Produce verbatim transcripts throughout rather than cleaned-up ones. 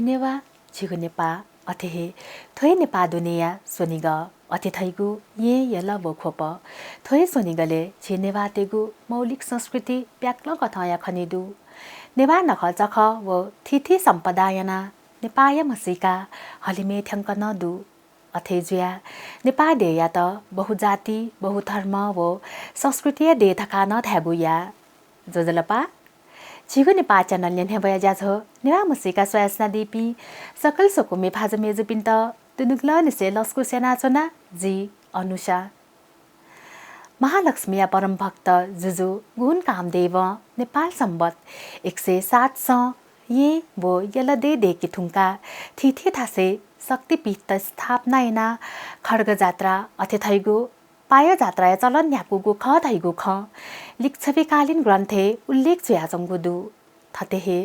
नेवाः, झीगु नेपाः, अथे हे थ्व हे नेपाः दुनेया स्वनिगः, अथे धइगु येँ, यल व ख्वप। थ्व हे स्वनिगलय् झी नेवाःतय्गु मौलिक संस्कृति प्याक्लंकथंया खने दु। नेवाः नखःचखः व थीथी सम्पदा यानाः नेपाःया म्हसीका हलिमय् थ्यंक नं दु। अथे जुयाः नेपाः देय्‌यात बहुजाति, बहुधर्म व संस्कृतिया देय् धकाः नं धायेगु याः। ज्वजलपा, झीगु नेपाः channel न्ह्यब्वया ज्याझ्वः नेवाः म्हसीका स्वयाच्वनादीपिं सकल स्वकुमि भाजु मय्‌जुपिन्त दुनुगलंनिसें लसकुस यानाच्वना, जि अनुषा। महालक्ष्मीया परम भक्त जुजु गुण कामदेवं नेपाल संवत् एक सय सात सं येँ व यल देय् दय्‌के धुंकाः थीथी थासय् शक्तिपीठ स्थापना यानाः खड्ग जात्रा अथे धइगु पायः जात्राया चलन न्ह्याकूगु खः धइगु खँ लिच्छविकालीन ग्रन्थय् उल्लेख जुयाच्वंगु दु। थथे हे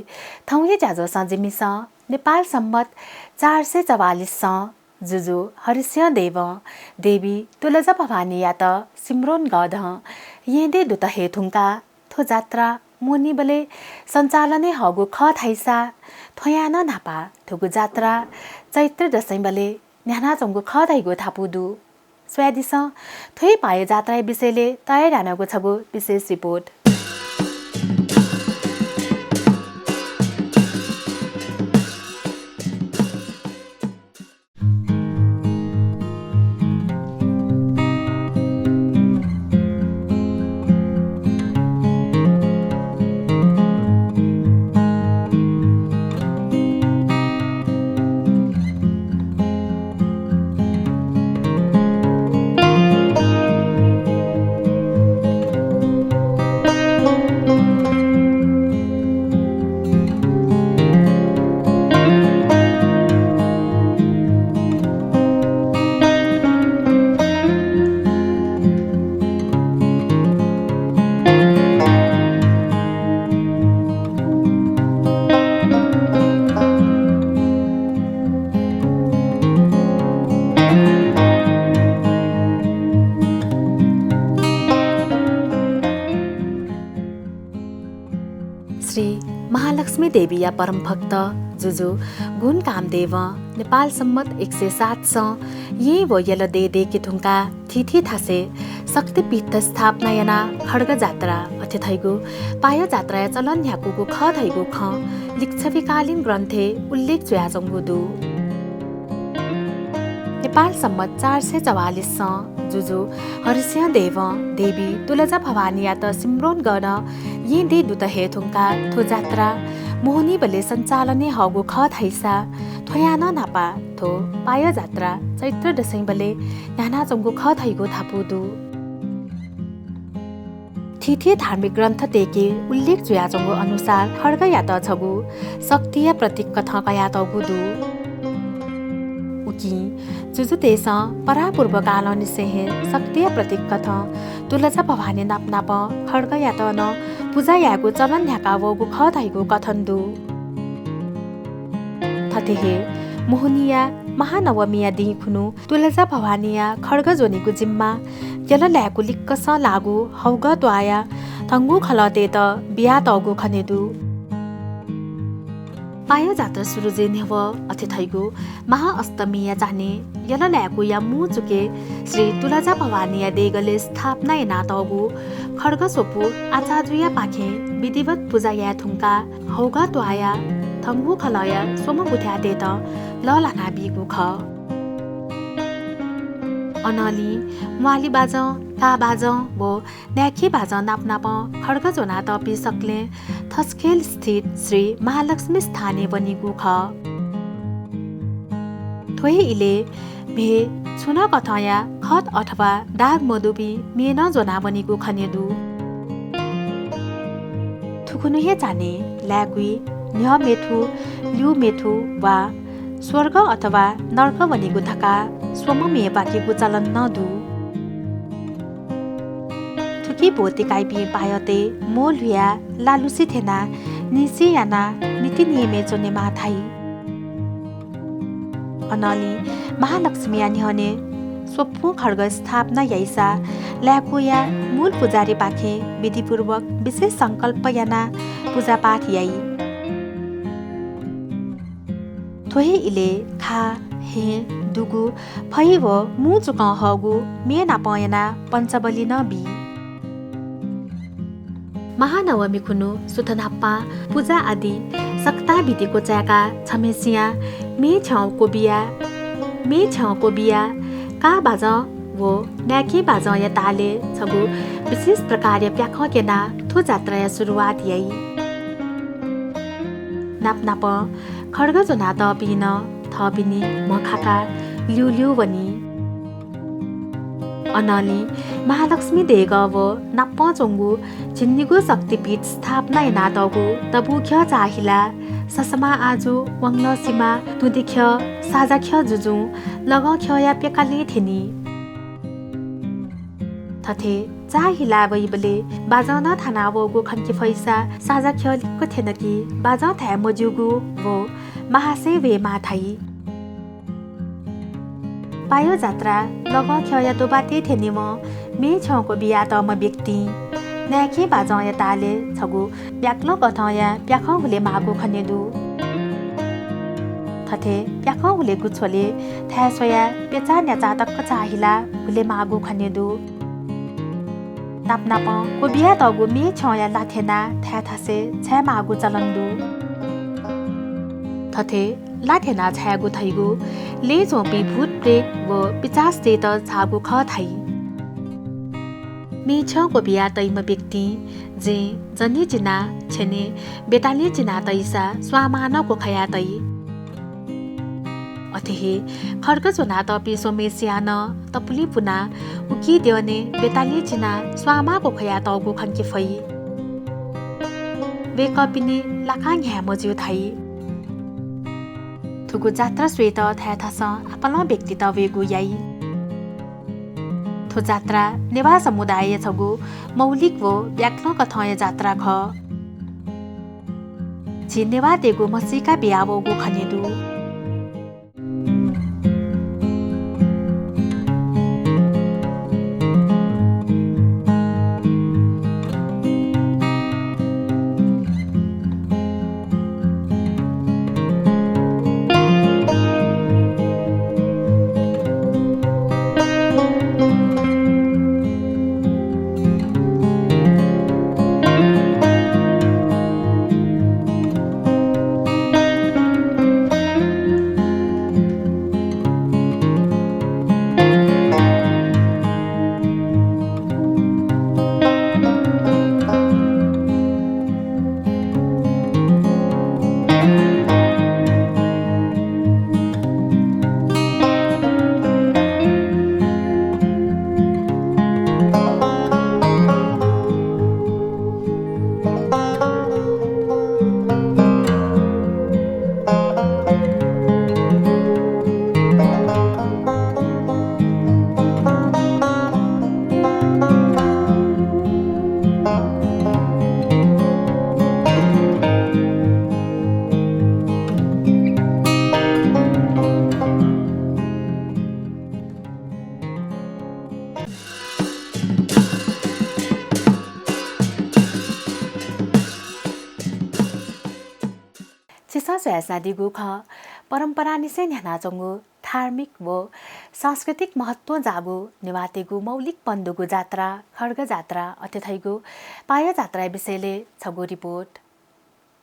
थौंया ज्याझ्वलय् जिमिसं नेपाल संवत् चार सय चौवालिस सं जुजु हरिसिंह देवं देवी तुलजा भवानीयात सिम्रौन गढं येँ देय् दुत हये धुंकाः थ्व जात्रा मोहनीबलय् सञ्चालनय् हःगु खः धाइसा थ्वयां नं न्हापा थुगु जात्रा चैत्र दशैंबलय् न्ह्यानाच्वंगु खः धइगु धापू दु। स्वयादिसँ, थ्व हे पायः जात्राया विषयलय् तयार यानागु छगू विशेष रिपोर्ट। श्री महालक्ष्मी देवीया परम भक्त जुजु गुण कामदेवं नेपाल संवत् एक सय सात सं येँ व यल देय् दय्‌के धुंकाः थीथी थासय् शक्तिपीठ स्थापना यानाः खड्ग जात्रा अथे धइगु पायः जात्राया चलन न्ह्याकूगु खः धइगु खँ लिच्छविकालीन ग्रन्थय् उल्लेख जुयाच्वंगु दु। नेपाल संवत् चार सय चौवालिस सं जुजु हरिसिंह देवं देवी तुलजा भवानीयात सिम्रौन गढं येँ देय् दुत हये धुंकाः थ्व जात्रा मोहनीबलय् सञ्चालनय् हःगु खः धाइसा थ्वयां नं न्हापा थ्व पायः जात्रा चैत्र दशैंबलय् न्ह्यानाच्वंगु खः धइगु धापू दु। थीथी धार्मिक ग्रन्थतय्‌के उल्लेख जुयाच्वंगु अनुसार खड्गयात छगू शक्तिया प्रतीक कथं कयातःगु दु। उकिं जुजुतय्‌सं परापूर्व कालंनिसें हे शक्तिया प्रतीक कथं तुलजा भवानी नाप नापं खड्गयात नं पुजा यायेगु चलन न्ह्याका वःगु खः धइगु कथन दु। थथे हे मोहनीया महानवमीया दिं खुन्हु तुलजा भवानीया खड्ग ज्वनेगु जिम्मा यल लाय्‌कू लिक्कसं लाःगु हौगः त्वाःया धंगु खलःतय्‌त बियातःगु खने दु। पायः जात्रा सुरु जुइ न्ह्यवः अथे धइगु महाअष्टमीया चान्हय् यल लाय्‌कूया मू चुकय् श्री तुलजा भवानीया देगलय् स्थापना यानातःगु खड्ग स्वपु आचाजुयापाखें विधिवत पुजा याये धुंकाः हौगः त्वाःया धंगु खलःया स्वम्ह गुथ्याःतय्‌त लःल्हाना बीगु खः। अनंलि म्वाली बाजं, ताः बाजं व न्याखी बाजं नाप नापं खड्ग ज्वनातःपिं सकलें थस्खेल स्थित श्री महालक्ष्मी स्थानय् वनीगु खः। थ्व हे इलय् म्हे छुं नं कथंया खत अथवा दाग मदुपिं म्ये नं ज्वनावनीगु खने दु। थुखुन्हु हे चान्हय् लाय्‌कूइ न्ह्यः म्ये थु, ल्यू म्ये थु वा स्वर्ग अथवा नर्क वनीगु धकाः स्वम्ह म्ये ब्वाकीगु चलन नं दु। थुकी ब्वति काइपिं पायःतय् म्वः ल्हुयाः लालुसि थ्यनाः निसि यानाः नीतिनियमय् च्वनेमाः धाइ। अनंलि महालक्ष्मीया न्ह्यःने स्वपुं खड्ग स्थापना याइसा लाय्‌कूया मूल पुजारीपाखें विधिपूर्वक विशेष संकल्प यानाः पुजापाठ याइ। थ्व हे इलय् खा, हेँ, दुगु, फै व मू चुकं हःगु म्ये नापं यानाः पञ्चबलि नं बी। महानवमी खुन्हु सुथ न्हापां पुजा आदि सकतां विधि क्वचाय्काः छम्हेसियां म्ये छ्यं क्वबिया, म्ये छ्यं क्वबिया काः बाजं व नाय्कें बाजंया तालय् छगू विशेष प्रकारया प्याखं क्यनाः थ्व जात्राया सुरुवात याइ। नाप नापं खड्ग ज्वनातःपिं नं थःपिनि म्ह खाकाः ल्यूल्यू वनी। अनंलि महालक्ष्मी देगः व नापं च्वंगु झिंनिगू शक्तिपीठ स्थापना यानातःगु तबू ख्यः चाःहिलाः ससमा आजु, वांगलं सिमा, तुंदि ख्यः, साजा ख्यः जुजुं लगं ख्यःया प्यकालय् थ्यनी। थथे चाःहिलाः वइबलय् बाजं नं थानावःगु खंके फइसा साजा ख्यः लिक्क थ्यन कि बाजं थाये मज्यूगु व महाशय वयेमाः धाइ। पायः जात्रा लगं ख्यःया दोबातय् थ्यनीवं म्ये छ्यं क्वबियातःम्ह व्यक्तिं नाय्कें बाजंया तालय् छगू ब्याक्लँ कथंया प्याखं हुलेमाःगु खने दु। थथे प्याखं हुलेगु झ्वलय् थाय् स्वयाः प्यचाः न्याचाः तक चाःहिलाः हुलेमाःगु खने दु। नाप नापं क्वबियातःगु म्ये छ्यंया ला थ्यनाः थाय् थासय् छायेमाःगु चलन दु। थथे ला थ्यनाः छायेगु धइगु लँय् च्वंपिं भूत प्रेत व पिशाचतय्त छाःगु खः धाइ। म्ये छ्यं क्वबिया तइम्ह व्यक्तिं जँय् जने चिनाः छ्यनय् बेतालय् चिनाः तइसा स्वांमां नं क्वखाया तइ। अथे हे खड्ग ज्वनातःपिं स्वम्हेसियां नं तपुलि पुनाः उकी द्यःने बेतालय् चिनाः स्वांमां क्वखाया तःगु खंके फइ। वय्कःपिनि लाकां न्ह्याये मज्यू धाइ। थुगु जात्रा स्वयेत थाय् थासं आपालं व्यक्तित वयेगु याइ। थ्व जात्रा नेवाः समुदायया छगू मौलिक व ब्याक्लँ कथंया जात्रा खः। झी नेवाःतय्गु म्हसीका बियावःगु खने दु। छिसं स्वयाच्वनादीगु खः, परम्परांनिसें न्ह्यानाच्वंगु धार्मिक व सांस्कृतिक महत्वं जाःगु नेवाःतय्गु मौलिक पन दुगु जात्रा, खड्ग जात्रा, अथे धइगु पायः जात्राया विषयलय् छगू रिपोर्ट।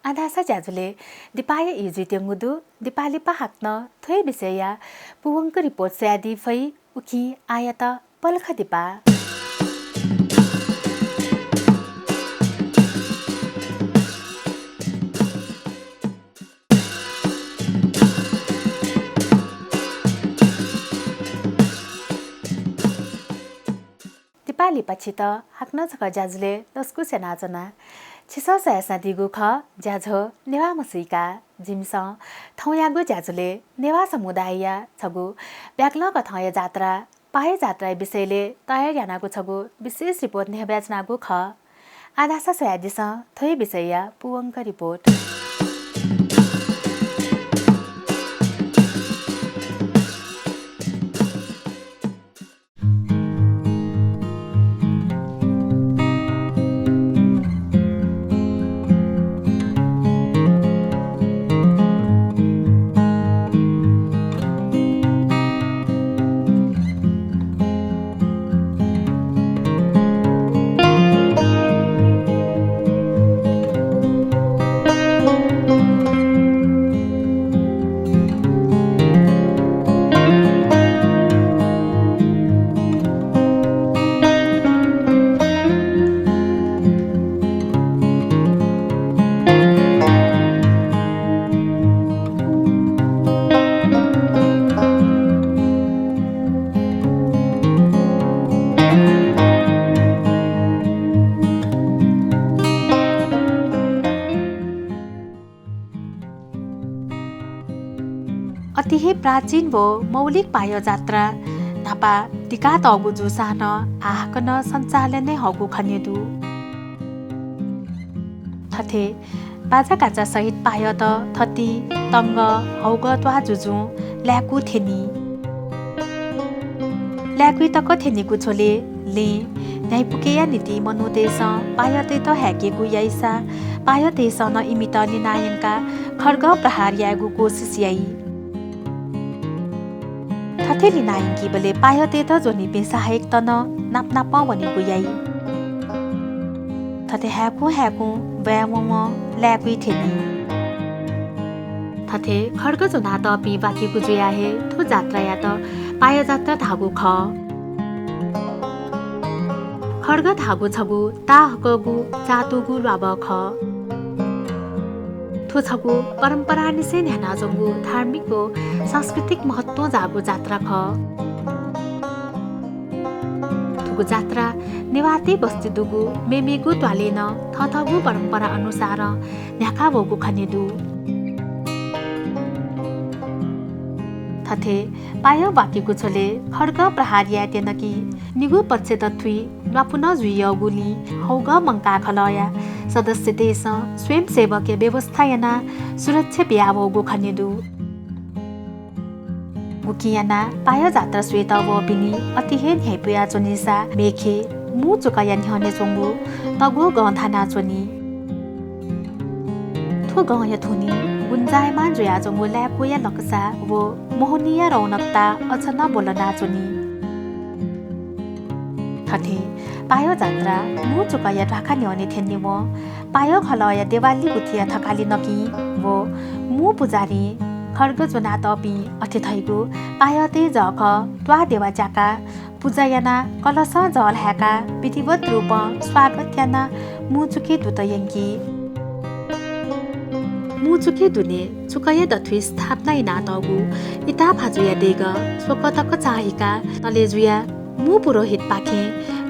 आः धाःसा ज्याझ्वलय् दिपाया ई जुइत्यंगु दु। दिपा लिपा हाकनं थ्व हे विषयया पूवंक रिपोर्ट स्वयादी फइ। उकिं आःयात पलख दिपा। दिपा लिपा छित हाकनं छकः ज्याझ्वलय् लसकुस यानाच्वना। छिसं स्वयाच्वनादीगु खः ज्याझ्वः नेवाः म्हसीका। जिमिसं थौंयागु ज्याझ्वलय् नेवाः समुदायया छगू ब्याक्लँ कथंया जात्रा, पायः जात्राया विषयलय् तयार यानागु छगू विशेष रिपोर्ट न्ह्यब्वयाच्वनागु खः। आः धाःसा स्वयादिसँ थ्व हे विषयया पूवंक रिपोर्ट। हे प्राचीन व मौलिक पायः जात्रा न्हापा दिकातःगु जूसां नं आः हाकनं सञ्चालनय् हःगु खने दु। थथे बाजागाजा सहित पायःत थति, तंगः, हौगः त्वाः जुजुं लाय्कू थ्यनी। लाय्कूइ तक थ्यनीगु झ्वलय् लँय् न्ह्याइपुकेया निंतिं मनूतय्सं पायःतय्त हाय्केगु याइसा पायःतय्सं नं इमित लिनायंकाः खड्गं प्रहार यायेगु कोसिस याइ। थथे लिनायंकीबलय् पायःतय्त ज्वनीपिं सहायकत नं नापनापं वनेगु याइ। थथे हाय्कूं हाय्कूं ब्वाँय् वंवं लाय्कूइ थ्यनी। थथे खड्ग ज्वनातःपिं बाकीगु जुयाः हे थ्व जात्रायात पायः जात्रा धाःगु खः। खड्ग धाःगु छगू ताःहाकःगु चातुगु ल्वाभः खः। थ्व छगू परम्परांनिसें न्ह्यानाच्वंगु धार्मिक व सांस्कृतिक महत्वं जाःगु जात्रा खः। थुगु जात्रा नेवाःतय् बस्ती दुगु मेमेगु त्वालय् नं थःथःगु परम्परा अनुसारं न्ह्याका वःगु खने दु। थथे पायः बाकीगु झ्वलय् खड्गं प्रहार यायेत्यन कि निगू पक्ष दथुइ ल्वापु नं जुइयःगुलिं हौगः मंकाः खलःया सदस्यतय्सं स्वयंसेवकया व्यवस्था यानाः सुरक्षा बियावःगु खने दु। उकिं यानाः पायः जात्रा स्वयेत वःपिनि अति हे न्ह्याइपुया च्वनीसा मेखे मू चुकया न्ह्यःने च्वंगु तग्वः गं थानाच्वनी। थ्व गंया थुनी गुंजायमान जुयाच्वंगु लाय्कूया लकसा व मोहनीया रौनकता अझ नं ब्वलनाच्वनी। थथे पायः जात्रा मू चुकया ध्वाखा न्ह्यःने थ्यनेवं पायः खलःया देवाली गुथिया थकालि नकिं व मू पुजाहारीं खड्ग ज्वनातःपिं अथे धइगु पायःतय् जःखः त्वाः देवा च्याकाः पुजा यानाः कलशं जल हाय्काः विधिवत रूपं स्वागत यानाः मू चुकय् दुत यंकी। मू चुकय् दुने चुकया दथुइ स्थापना यानातःगु इताभाजुया देगः स्वकः तक चाःहिकाः तले जुयाः मू पुरोहितपाखें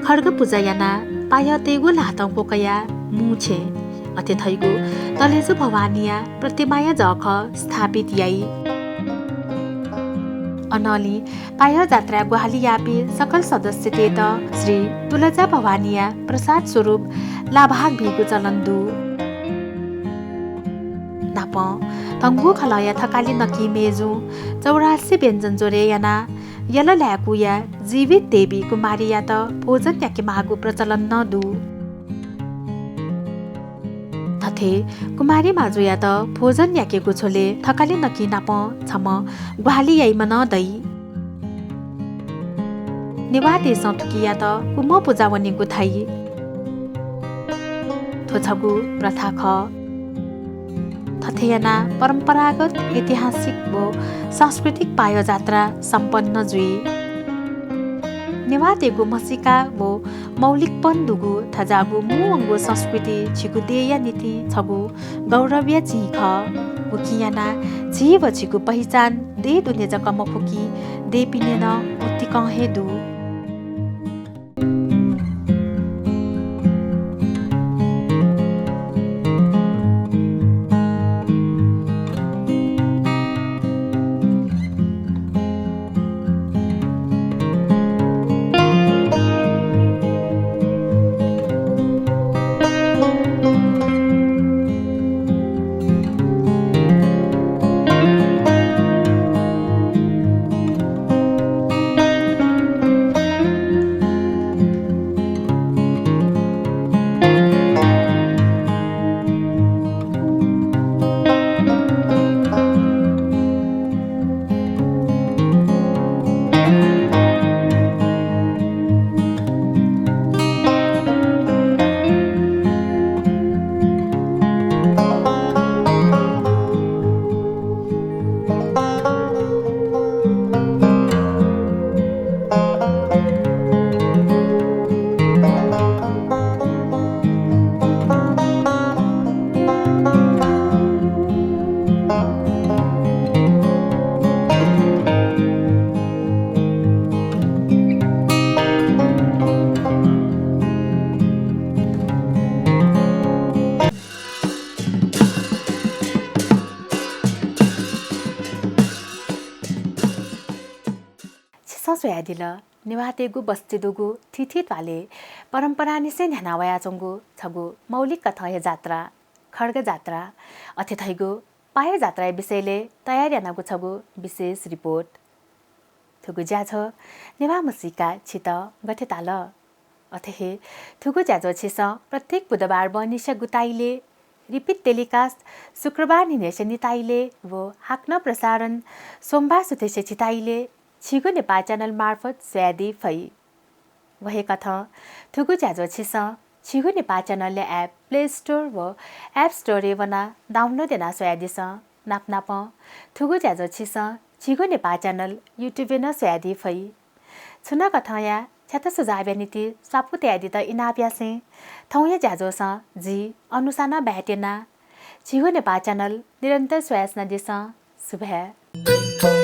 खड्ग पुजा यानाः पायःतय्गु ल्हातं क्वकयाः मू छेँ। अथे धइगु तलेजु भवानीया प्रतिमाया जःखः स्थापित याइ। अनंलि पायः जात्राय् ग्वाहालि याःपिं सकल सदस्यतय्त श्री तुलजा भवानीया प्रसाद स्वरूप लाभाग बीगु चलन दु। नापं धंगु खलःया थकालि नकिं मेजुं चौरासी व्यञ्जन ज्वरय् यानाः यल लाय्कूया जीवित देवी कुमारीयात भोजन याकेमाःगु प्रचलन नं दु। थथे कुमारी माजुयात भोजन याकेगु झ्वलय् थकालि नकिं नाप छम्ह ग्वाहालि याइम्ह नं दइ। नेवाःतय्सं थुकियात कुम्ह पुजा वनेगु धाइ। थ्व छगू प्रथा खः। थथे यानाः परम्परागत, ऐतिहासिक व सांस्कृतिक पायः जात्रा सम्पन्न जुइ। नेवाःतय्गु म्हसीका व मौलिकपन दुगु थज्याःगु मू वंगु संस्कृति झीगु देय्या निंतिं छगू गौरवया चिं खः। उकिं यानाः झी व झीगु पहिचान देय् दुने जक मखु कि देय्पिने नं उतिकं हे दु। स्वयादिल। नेवाःतय्गु बस्ती दुगु थीथी त्वालय् परम्परांनिसें न्ह्याना वयाच्वंगु छगू मौलिक कथंया जात्रा, खड्ग जात्रा, अथे धइगु पाया जात्राया विषयलय् तयार यानागु छगू विशेष रिपोर्ट। थुगु ज्याझ्वः नेवाः म्हसीका छित गथे ताल? अथे हे थुगु ज्याझ्वः छिसं प्रत्येक बुधबार बहनिसिया गुताइलय्, repeat telecast शुक्रबार न्हिनय्सिया निताइलय् व हाकनं प्रसारण सोमबार सुथय्सिया झिताइलय् झीगु नेपाः channel मार्फत स्वयादी फइ। व हे कथं थुगु ज्याझ्वः छिसं झीगु नेपाः channel-या app Play Store व App Store-य् वनाः download यानाः स्वयादिसँ। नापनापं थुगु ज्याझ्वः छिसं झीगु नेपाः channel YouTube-य् नं स्वयादी फइ। छुं नं कथंया छ्यात सुझावया निंतिं स्वापू तयादीत इनाप यासें थौंया ज्याझ्वःसं जि अनुषा नं बाय् त्यना। झीगु नेपाः channel निरन्तर स्वयाच्वनादिसँ। सुभाय्।